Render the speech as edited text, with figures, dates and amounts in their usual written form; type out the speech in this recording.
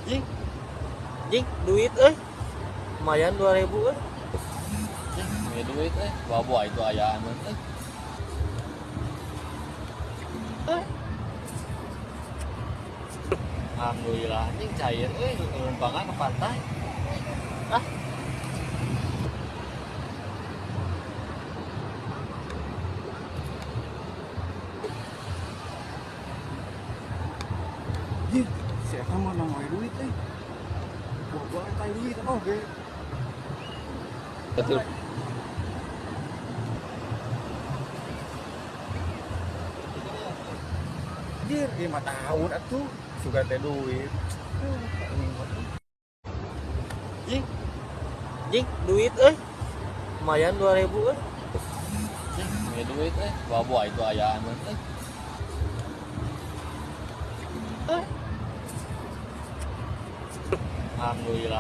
Jing, jing, duit euy. Lumayan 2000 euy. Jing, punya duit eh. Bawa itu ayaan euy. Eh. Alhamdulillah anjing cair euy lumpangan ke pantai. Ah. Jir, si Eta mah nongol duit eh. Gua eta duit oge. Betul. Jir, 5 tahun atuh sugan teh duit. Jing, jing, duit euy. Lumayan 2000 euy. Jing, punya duit eh. Bawa itu ayaan euy. Eh. Alhamdulillah.